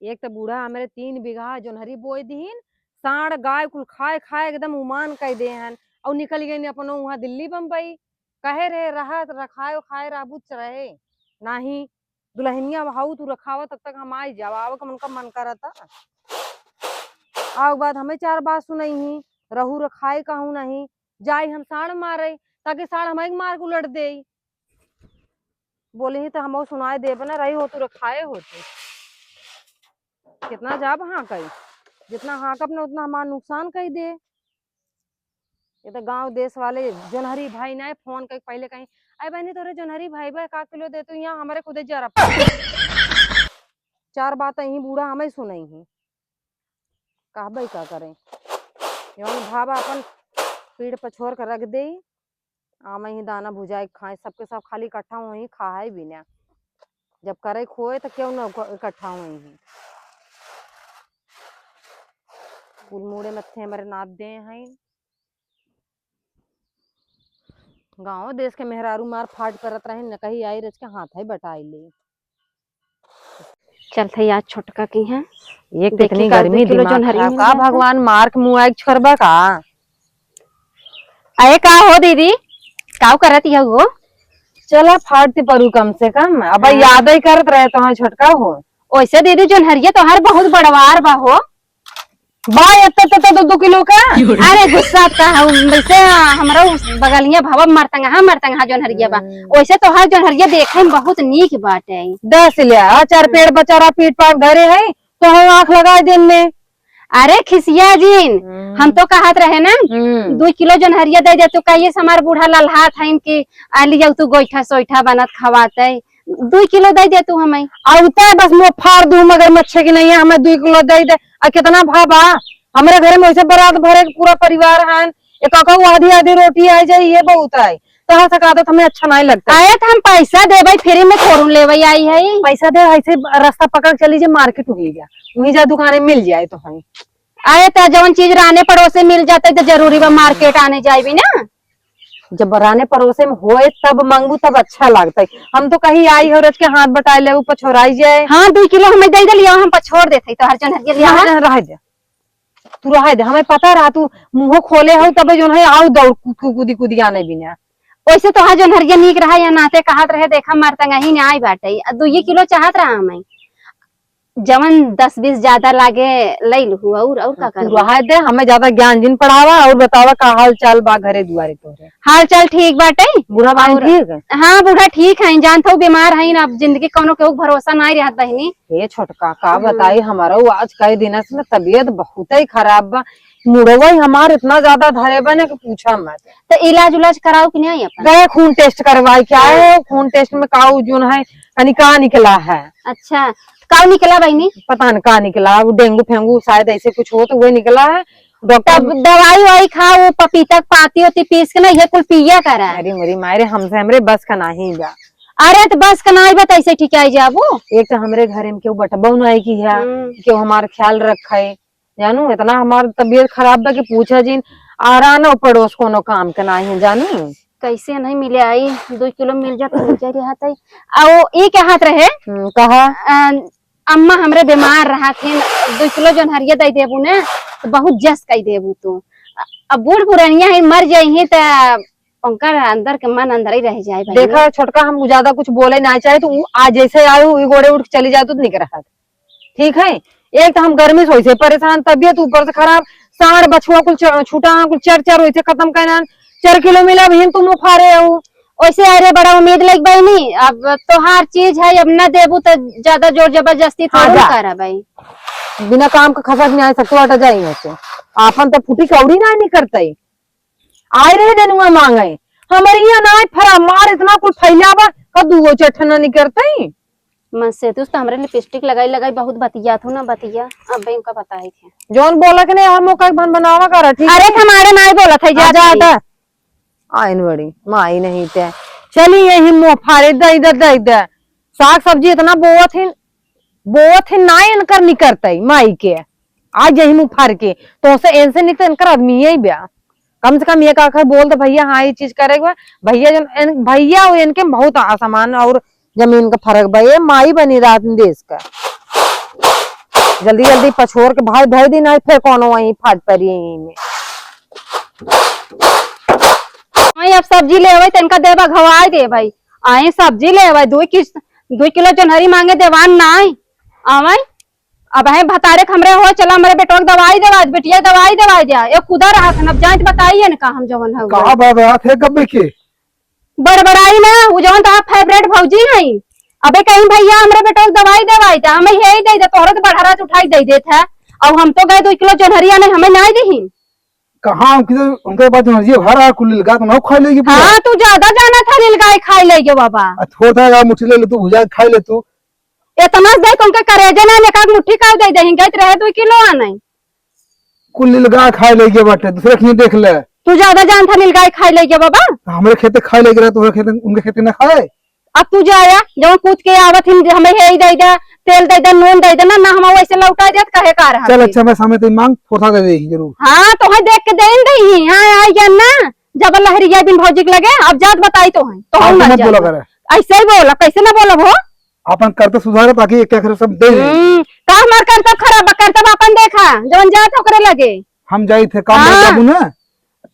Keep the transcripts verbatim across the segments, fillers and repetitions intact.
एक त बूढ़ा हमरे तीन बीघा जोन्हरी बोए दिहिन, साँड़ गाय कुल खाए खाए एकदम उमान कइ दे हन, अउ निकल गइन अपनो उहाँ दिल्ली बम्बई। कहे रहे रहा रखाए खाए रहबू च रहे, नाही दुलहिनिया हऊ तू रखावा तब तक हम आई जाब, आवे क उनका मन करता। आउ बाद हमें चार बात सुनइहीं, रहू रखाए कहूँ नहीं, जाई हम साँड़ मारे, ताकि साँड़ हमइ मार के उलट देई। बोलिहीं त हमहू सुनाए देबे न रही हो तू रखाए होते। कितना जाब हाँकइ, जितना हाँकब न उतना हमार नुकसान कइ दे। ये त गाँव देश वाले जोन्हरी भाई नाहीं फोन कइ पहिले कहीं, "अरे बहिनी तोरे जोन्हरी भाई बा, का किलो दे तू यहाँ हमरे खुदे जरा।" चार बात यहीं बूढ़ा हमइ सुनइहीं, कहबइ का करें। यौन भाव अपन पीठ पछोर के रख देई, आमइ ही दाना भुजाए खाए, सबके सब खाली इकट्ठा होइहीं खाए बिना। जब करे खोए त क्यों न इकट्ठा होइहीं। कुल मूड़े मत्थे हमरे नाद दे हैं। गाँव देश के मेहरारू मार फाट करत रहे, न कहीं आई रच के हाथ है बटाई ले। चलत है आज छोटका किहाँ। ये देखी कितनी का गर्मी, दू किलो दिमाग जोन्हरी खराब मिल का जाता। भगवान मार के मुँह आग छोड़बा का? अरे का हो दीदी, काउ करत हऊ हो? चला फाट ते परू कम से कम, अब हाँ। याद ही करत रहे तो हाँ छोटका हो। ओइसे दीदी जोन्हरिया तोहार बहुत बड़वार बा हो। बा, एत्ते, एत्ते, एत्ते, दो, दो किलो का? अरे, गुस्सा का हम, वैसे हमरा उ बगलिया भवा मरतंगहा, मरतंगहा जोन्हरिया बा। हम्म। वैसे तोहार जोन्हरिया देखे में बहुत नीक बाटे। दस ले, आ, चार हम्म। पेड़ बचारा पीट पाट घरे है, तो हम आँख लगाए दिन में। अरे, खिसिया जिन, हम्म। हम तो कहत रहे ना, हम्म। दो किलो जोन्हरिया दे दे, तू कहिए से हमार बूढ़ा लल्हात है इनकी, आ, लियाऊ तू गोइठा सोइठा बनत खवाते। दुइ किलो दइ दे तू हमें। अउते बस मुँह फाड़ दू, मगर मच्छे की नहीं है, हमें दुइ किलो दइ दे। आ कितना भाव बा? हमरे घरे में वैसे बरात भरे के पूरा परिवार है, एक कहू आधी आधी रोटी आइ जाई, ये बहुत है। तोहर से आदत हमें अच्छा नहीं लगता। अरे तो हम पैसा देबै, फ्री में थोड़ू लेबै आई है। पैसा दे, ऐसे रास्ता पकड़ के चली जे मार्केट हुई जा, वहीं जा दुकाने मिल जाए तो है। अरे तो जौन चीज राने पड़ोसे मिल जाते तो जरूरी बा मार्केट आने जाइबी ना। जब राने पड़ोसे में होए तब मांगू तब अच्छा लागतै। हम तो कहीं आई हो रच के हाथ बटाए लेबू पछोराई जाए। हाँ, दुइ किलो हमें दे देलिया, हम पछोर देते, तोहर जोन्हरिया लिया ना, है। ना, रहे दे। तू रहे दे, हमें पता रहा तू मुँहो खोले हो तब जोन है आउ दौड़ कू-, कू-, कूदी कूदी आने बिना। वैसे तोहर जोन्हरिया नीक रहा या नाते कहत रहे, देखा मरतंगही ने आई बाटे, आ दुइये किलो चाहत रहा हमें। जवन दस बीस ज्यादा लागे, लई लू, और, और का अब तू करबू? रहे दे, हमें ज्यादा ज्ञान जिन पढ़ावा, और बतावा का हाल चाल बा घरे दुआरे तोहरे? हाल चाल ठीक बाटे। बूढ़ा बानी और ठीक है? हाँ, बूढ़ा ठीक है, जानत हऊ बीमार है ना, अब जिंदगी कौनो केहू भरोसा नाहीं रहत बहिनी। हे छोटका, का हम्म। बताई, हमारा वो आज कई दिन से ना तबीयत बहुत ही खराब बा, मुड़वा ही हमार इतना ज्यादा धरे बा ना कि पूछा मत। तो इलाज उलाज कराओ कि नहीं अपन? गए खून टेस्ट करवाए के आए, हाँ। खून टेस्ट में काऊ जोन है, कनी का निकला है। अच्छा, काऊ निकला बहिनी? पता न का निकला, वो डेंगू फेंगू शायद ऐसे कुछ हो तो वो निकला है। डॉक्टर तब दवाई वाई खा, वो पपीता के पाती होती पीस के ना, ये कुल पिया करा। अरे मोरी मायरे, हमसे हमरे बस का नाही बा। अरे तो बस का नाही बा, तो ऐसे ठीक आई जाबू। एक तो हमरे घरे में केहू बटबो नाही की है, हम्म। केहू हमार ख्याल रखे। जानू, इतना हमार तबीयत खराब बा कि पूछा जिन। आ रहा ना पड़ोस कोनो काम के नाही है, जानू। कैसे नहीं मिले आई, दुइ किलो मिल जात तो मिल जाई रहत है। आ वो ई कहत रहे, हम्म, कहा? अ, अम्मा हमरे बीमार रहत हैं, दुइ किलो जोन्हरिया दे देबू ना, तो बहुत जस कई देबू तू। अ, अब बूढ़ पुरनिया है, मर जाई हैं, तो उनकर अंदर के मन अंदर ही रह जाए भाई। देखा छोटका, हम ज्यादा कुछ बोले ना चाहे, तो उ आ जैसे आए, उ गोड़े उठ के चली जाए, तो निक रहत। ठीक है, एक तो हम गर्मी से वैसे परेशान, तबीयत ऊपर से खराब, साँड़ बछुआ कुल च-, छूटा, कुल चर चर वैसे खत्म करना, चार किलो मिला, अभी तुम उफारे हो। वैसे अरे बड़ा उम्मीद लग बहिनी, अब तोहार चीज है, अब न देबू तो ज्यादा जोर जबरदस्ती हाँ, थोड़ी जा। करब भाई। बिना काम के खसक नहीं आ सकते, हटा जाई यहाँ से। आपन तो फूटी कौड़ी ना निकरतई। आए रहे देनुआ मांगे। हमरे यहाँ ना आए फरा, मार इतना कुल फैला बा, का दुगो चट्ठना निकरतई। मन से तू तो हमरे लिपस्टिक लगाई लगाई बहुत बतिया थू ना बतिया, अब भाई उनका बताई थे। जौन बोला के नहीं, हम ओकर भन बनावा करा, ठीक अरे है? हमारे नाई बोलत है, जा आजा, तू। आजा। आइन बड़ी, माई नहीं ते। चली यही मुँह फारे, दई दे, दई दे। साग सब्जी इतना बोवत ही, बोवत ही ना इनकर निकरतई, माई के। आज यही मुँह फार के, तो से इनसे निकल इनकर आदमी यही ब्या। कम से कम एक आखर बोल दे, "भैया, हाँ, ये चीज करे के बा।" भैया जन, इन, भैया और इनके बहुत आसमान और जमीन का फर्क बा। ये माई बनी रात में देश का। जल्दी जल्दी पछोर के भाई धइ दी, नाहीं फिर कौनो वहीं फाट परी यहीं में। वहीं अब सब्जी लेवइ त इनका देबा घवाइ देबइ। आए सब्जी लेवइ, दुइ किस-, दुइ किलो जोन्हरी माँगे देवान नाहीं। आवइ, अब है भतारे क हमरे हो, चला हमरे बेटवा क दवाई देवाइ, बेटिया क दवाई देवाइ द्या। एक कुदा रहत हन, अब जाइत बताई इनका हम जवन हउ। कहाँ बा बात है गब्बे के? बड़बड़ाई ना, उ जवन तोहार favourite भौजी हई। अबे कहीं भइया हमरे बेटवा क दवाई देवाइ द्या, हमें यही दइ द्या, तोहरे त बढ़ारा उठाइ दइ देत है। अउ हम तो गए दुइ किलो जोन्हरी आने, हमें नाहीं दिहिन। कहाँ उनके, उनके पास जोन्हरी भरा है, कुल लिलगाय तो ना खाइ लेगी पूरा। हाँ, तू ज्यादा जानत है लिलगाय खाइ लेगी बाबा। आ, थोड़ा सा मुट्ठी ले ले तू, भुजा के खाइ ले तू। एतना दे के उनके करेजे ना, एक आध मुट्ठी का दे देही, गइत रहे दुइ किलो आने। कुल लिलगाय खाइ लेगी बाटे, दूसरे खियाँ देख ले। तू ज्यादा जानत है लिलगाय खाइ लेगी बाबा। हमरे खेते खाइ लेगी रहे, तोहरे खेते, उनके खेते ना खाए। अब तू जाया, जब कूद के आवत हिन, हमें हे दे द्या, तेल दे द्या, नून दे द्या, ना, ना, हम वैसे लौटा देत, कहे का रहा चल, थे। अच्छा, मैं सामने तो माँग, फोसा दे देही जरूर। हाँ, तोहइ देख के देन देही, हाँ, आइ गया ना, जब लहरिया बिन भौजी के लगे, अब जात बताई तोहइ, तो हाँ, हम तू ना मत बोला जात। करे। ऐसे ही बोला, कैसे ना बोलब हो? अपन करतब सुधारे, ताकि एक एक सब दे दे। हम्म, का हमार करतब खराब बा, करतब अपन देखा, जवन जात ओकरे लगे। हम जाइत है, काम हाँ। में जाबू ना।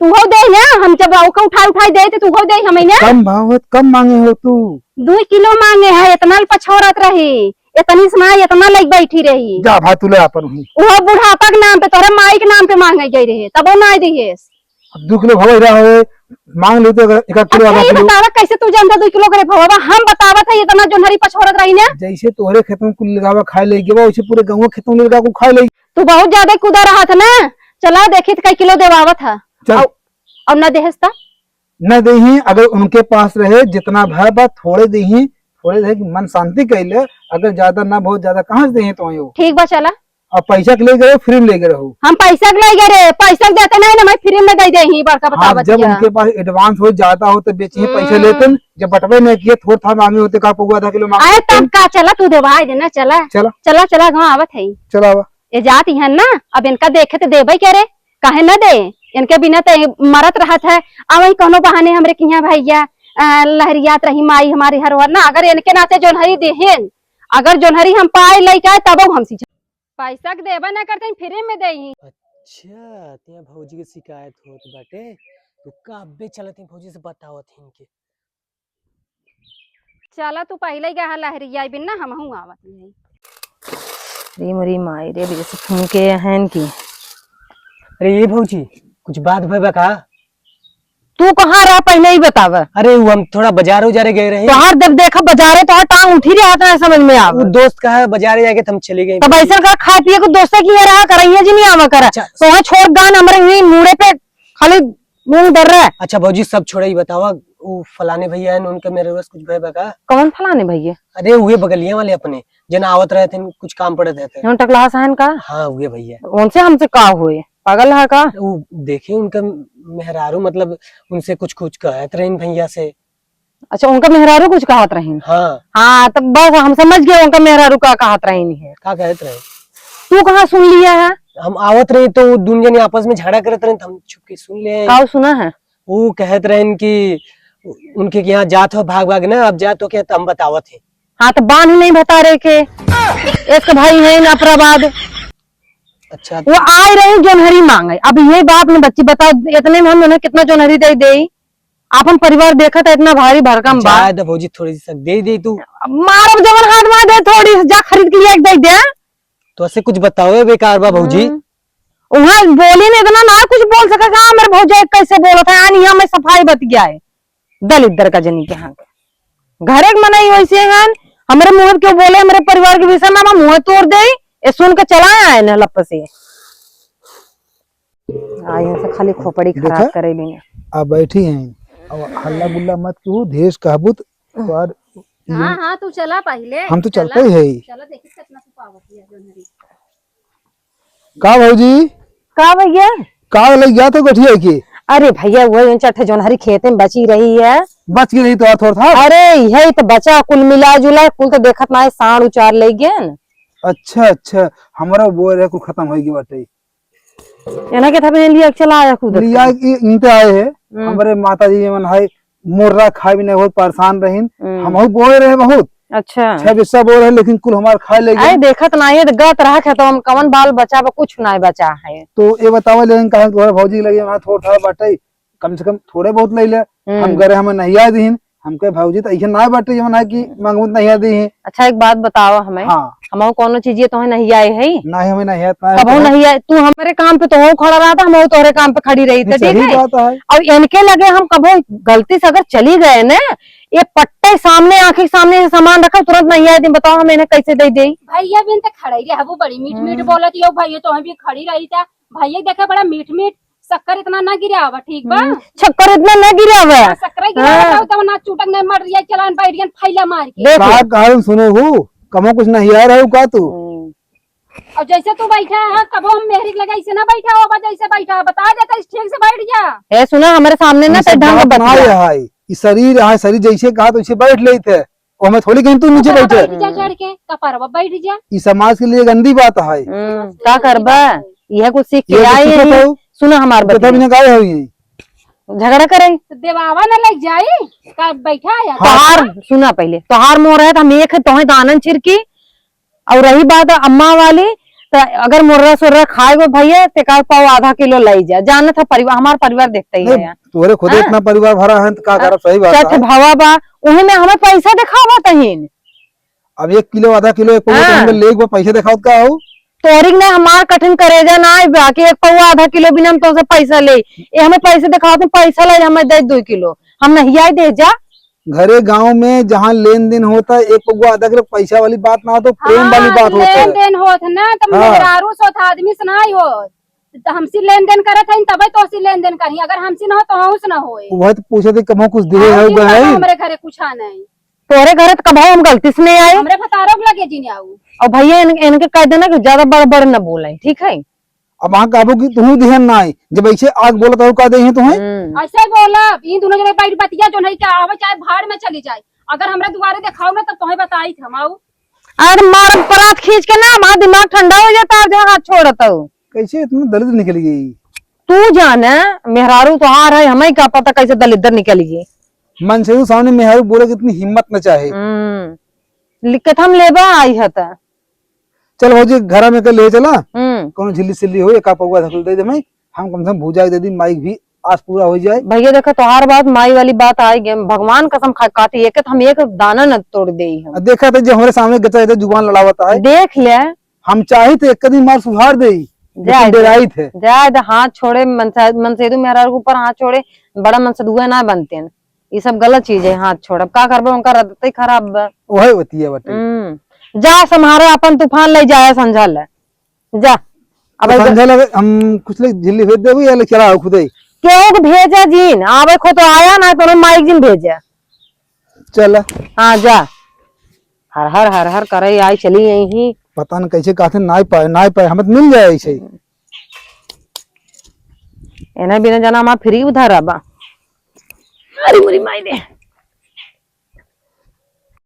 तू हो दे ना, हम जब ओके उठाइ उठाइ देइत, तू हो दे हमें ना। कम भाव है, कम माँगे हो तू। दुइ किलो माँगे है, एतना ल पछोरत रही, एतनी से ना, एतना लइके बैठी रही। जा भाई, तू ले अपन हुई। उहो बुढ़ापा के नाम पे, तोहरे माई के नाम पे माँगे गइ रहे, तबो नाहीं दिहेस। अब दुइ किलो भवा रहा है, माँग लेते अगर एक आध किलो, अच्छा, आधा ये किलो। बतावा, कैसे तू जानता दुइ किलो करे भवा? हम बतावत है, एतना जोन्हरी पछोरत रही ना। जैसे तोहरे खेत में कुल लिलगावा खाइ लेगी बा, वैसे पूरे गउँवा खेत में लिलगावा कुल खाइ लेगी। तू बहुत ज्यादा कुदा रहत है ना। चला देखी त कई किलो देवावत है। चल। अउ, अउ ना देहस त? ना देही, अगर उनके पास रहे, जितना भय बा, थोड़े देही, थोड़े देही कि मन शांति कइले, अगर ज्यादा ना, बहुत ज्यादा कहाँ से देही तो आयो? ठीक बा, चला। अब पैसा के लेके रहो, free में लेके रहो। हम पैसा के लेके रहे, पैसा के देते नहीं ना, मैं free में दे देही, बड़का हाँ, बतावत जब हिया। उनके पास advance हो, ज्यादा हो, तो बेचिए, पैसा हम्म। लेते न, जब बटवे नहीं किए, थोड़ था माँगे होते, का पौवा आधा किलो माँगे अरे, होते। तब का, चला, तू देवाइ देना, चला। चला। चला, चला, गाँव आवत है। चला आवा। ए जात इहन ना, अब इनका देखे त देबइ करे, काहे न दे? इनके बिना त मरत रहत है। आवइ कौनो बहाने हमरे किहाँ भइया, अ, लहरियात रही माई हमारी हर ओर ना, अगर इनके नाते जोन्हरी देहेन, अगर जोन्हरी हम पाए लइके आए, तबउ हम सींचे। पैसा के देबे ना करते, free में देही। अच्छा, तिया भौजी के शिकायत होत बाटे, तो का अब्बे चलत ही भौजी से बतावत ही इनके। चला, तू पहिले ही कहा लहरिया बिन ना, हमहू आवत ही। रे मोरी माई रे, अभी जैसे फूंके हैं कि। अरे ये भौजी, कुछ बात भय बा का? तू कहाँ रहा, पहिले ही बतावा। अरे वो हम थोड़ा बाजार उजारे गए रहे। तोहार जब देखा बाजारे, तोहार टांग उठी रहा था, समझ में आवा। वो दोस्त कहा बाजारे जाके त हम चली गई तब भौजी। ऐसा कर, खाए पिए को दोस्ते की रहा कर, ये जी नहीं आवा कर। अच्छा। तोहार छोड़ गान हमरे ही मूड़े पे खाली मूंग दर रहा है। अच्छा भौजी, सब छोड़ा, ही बतावा, वो फलाने भैया हैं, उनके मेहरारू से कुछ भय बा का? कौन फलाने भैया? अरे, उहे बगलिया वाले अपने, जना आवत रहे थे, कुछ काम पड़े थे, थे। जौन टकलहा सहन का? हाँ, उहे भैया। उनसे हमसे का होए? पागल है का? वो देखिए, उनका मेहरारू, मतलब, उनसे कुछ, कुछ कहत रहीन भैया से। अच्छा, उनका मेहरारू कुछ कहत रहीन? हाँ। हाँ, तब बस हम समझ गए उनका मेहरारू का कहत रहीन है। का कहत रहे? तू कहाँ सुन लिया है? हम आवत रही तो वो दुन जने आपस में झगड़ा करत रहे, तो हम छुप के सुन ले। का सुना है? वो कहत रहन कि उनके के यहाँ जात हो भाग भाग ना, अब जात हो के त हम बतावत है। हाँ, तो बांध नहीं बता रहे के। एक भाई है ना अपराबाद। अच्छा। वो आए रहे जोन्हरी मांगे। अब ये बात में बच्ची बताओ, इतने में हम उन्हें कितना जोन्हरी दे दे? आपन परिवार देखत है, इतना भारी भरकम बा। जाए दे भौजी, थोड़ी सी दे दे तू। अब मारब जवन हाथ में दे, थोड़ी सी जा खरीद के लिए दे दे। तो ऐसे कुछ बताओ बेकार बा भौजी। हम्म। उहाँ बोली ने इतना ना कुछ बोल सके का, मेरे भौजाई कैसे बोलत है, आनी हमें सफाई बतिया है, दलिद्दर का जनी के यहाँ के। घरे के मनई वैसे हन, हमरे मुँह पे क्यों बोले, हमरे परिवार के विषय में हम मुँह तोड़ दे, ये सुन के चला आए न लप से। आ, यहाँ से खाली खोपड़ी खराब देखा? करे बिना। आ बैठी हैं, अब हल्ला गुल्ला मत क्यों, ढेर कहबू त, तो यार, हाँ, हाँ, तू चला पहिले, हम तो चला। चलते ही है। चला, देखी कितना तू पावत है, जोन्हरी। का भौजी? का भैया? का लग गया तो गठिया की? अरे भैया, वो जौन चार ठे जोन्हरी खेते में बची रही है। बच गई रही तो थोड़ा था। अरे, यही तो बचा, कुल मिला जुला, कुल तो देखत ना है, साँड़ उचार ले गए न। अच्छा, अच्छा, हमारा बोए रहे, कुल खत्म हो गई बाटे। एना के था लिया के चला आया खुद। लिया के इनते आए हैं, हम्म। हमारे माता जी मन है, मोर्रा खाए भी नहीं, बहुत परेशान रहीन। हम्म। हमहू बोए रहे बहुत, अच्छा। छह बिस्सा बोर है, लेकिन कुल हमार खाए ले गए। अरे देखत नाहीं है, तो गत रहा खेतवा में, कवन बाल बचा बा, कुछ नाहीं बचा है। तो ये बतावा, लेकिन कहा तुम्हारे भौजी के लगे वहाँ थोड़ा थोड़ा बाटे, कम से कम थोड़े बहुत ले ले। हम्म। हम घरे हमें नहिया दीन, हमके भौजी तो ऐसे ना बाटे, जवन है कि मांगू तो नहिया दीन। अच्छा, एक बात बताओ हमें। हाँ। हमहू कौनो चीज ये तोहे नहिया है? नहीं, हमें नहिया, नहीं, कबहू नहीं। नहिया। तू हमारे काम पे तो हो खड़ा रहा था, हम तोहरे काम पे खड़ी रही थी, ये ठीक सही है? बात है। और इनके लगे हम कबहू गलती से अगर चली गए ना, ये पट्टे सामने, आंखें के सामने ये सामान रखा, तुरंत नहिया दीन। बताओ हम इन्हें कैसे दे देई? भैया बिन तो खड़ा ही रहे, वो बड़ी मीठ मीठ हम्म। बोलत, यो भैया तो भी खड़ी रही था। भैया देखे बड़ा मीठ मीठ शक्कर इतना ना गिरावा, ठीक बा? हम्म, शक्कर इतना ना गिरावा। हाँ, शक्कर ही गिरावा, हाँ। तो ना चूटक नहीं मर रही है, चलान बैठ गया फैला मार के। देखो। का कहूँ सुनो हूँ, कमो कुछ नहिया रहे का तू? हम्म। और जैसे तू बैठा है, कबो हम मेहरी के लगे ऐसे ना बैठा हो, बा जैसे बैठा है, बता देता इस ठीक से बैठ जा। ए, सुना, हमारे सामने ना ये ते सब ढंग बात ना बतिया। है, ये शरीर है, शरीर जैसे कहा तो उसे बैठ लेते। वो हमें थोड़ी कहीं तू नीचे ऊपर बैठे। बैठ जा चढ़ के, कपार पर बैठ जा। ई समाज के लिए गंदी बात है। हम्म, का करबा? यह कुछ सीख के ये तो आए सीखत हैं। हो। सुनो हमार तो बतिया। तभी ना गाए हो ये। झगड़ा करे। तो देवावा न लग जाई, का बैठा है? तोहार, सुना पहले, तोहार मोर है तो हम एक है, तोहे दानन छिड़की। और रही बात अम्मा वाली, तो अगर मुर्रा सुर्रा खाए गो भैया, ते का पाव आधा किलो लाई जा। जानत है परिवार, हमार परिवार देखते ही नहीं, है। तोहरे खुदे हाँ? इतना परिवार भरा है, तो का हाँ? करब? सही बात चथ है। भवा बा, उहे में हमें पैसा दिखावा तहीन। अब एक किलो, आधा किलो, एक पौवा हाँ। तो हमके लेके बा, पैसा दिखावत का हो? तोहरी के ना हमार कठिन करेजा ना आइबा कि एक पौवा आधा किलो बिना हम तोसे पैसा ले। ये हमें पैसे दिखावत हैं, पैसा ले हमें दे दो किलो, हम नहीं आई दे जा। घरे गाँव में जहाँ लेन देन होता है, एक पौवा आधा किलो, पैसा वाली बात ना हो तो प्रेम हाँ, वाली बात होता है। लेन देन होत ना तो हाँ। मेहरारू से होत, आदमी से ना ही होत। तो हमसे लेन देन करत है, तबे तो से लेन देन करी, अगर हमसे ना हो तो हमसे ना होए। वह तो पूछे थे, कबहू कुछ दिहे हाँ, है, जिन उगा है? कहा हमरे घरे कुछ आ नहीं। तोरे घरे तो कबहू हम गलती से नहीं आए। हमरे भतारो के लगे जी नहीं आऊ। और भैया इन-, इनके कह देना कि ज्यादा बड़ बड़ न बोले, ठीक है? अब वहाँ कहबो कि तुहू दिहन ना आई, जब ऐसे आग बोलत हो का दे हैं तुहें? हम्म। ऐसे बोलब, इन दोनों जने बैठ बतिया जो नहीं क्या आवे, चाहे भाड़ में चली जाए, अगर हमरा दुआरे देखाओ ना तब तुहें बताई हम आऊ। अरे मारब परात खींच के ना, हमारा दिमाग ठंडा हो जाता है, जहाँ हाथ छोड़त हो। कैसे इतना दलिद्र निकल गई? तू जाने, मेहरारू तोहार है, हमें का पता कैसे दलिद्र निकल गई। मनसेरू सामने मेहरारू बोले कि इतनी हिम्मत न चाहे। हम्म, लिख के थम लेबा आई है त। चल भौजी, घरा में के ले चला। हम्म। कौनो झिल्ली सिल्ली हो, एक पौवा धकल दे दे मैं, हम कम से कम भूजा के दे दी, माई भी आस पूरा हो जाए। भैया देखा, तोहार बात, माई वाली बात आई गई, भगवान कसम खा काटी, एक हम एक दाना न तोड़ देई हम। आ, देखा तो जे हमरे सामने गचा गचा जुबान लड़ावत है। देख ले। हम चाही तो एक दिन मार सुधार देई, लेकिन जाए दे, डेराई थे। जाए दे, हाथ छोड़े, मनसा-, मनसेदू मेहरारू के ऊपर हाथ छोड़े, बड़ा मनसेदुआ ना बनते हैं। ये सब गलत चीज है, हाथ छोड़। अब का करबे, उनका रदते खराब बा। वही बतिया बाटे। हम्म। जा, सम्हारे अपन तूफान ले जाए, संझा ले। जा। अब तो ऐसे संझा ले हम कुछ ले झिल्ली भेज देबू या ले चला हो खुदे? केहू के भेजा जीन, आवे खो तो आया, ना कोनो माइक जिन भेजा। चल। हाँ, जा। हर हर, हर हर करे आई चली यही। पता न कैसे कहते, नाई पाए, नाई पाए, हमें तो मिल जाए ऐसे ही। एने बिना जना हमार फ्री उधार बा। अरे मुरी माई रे।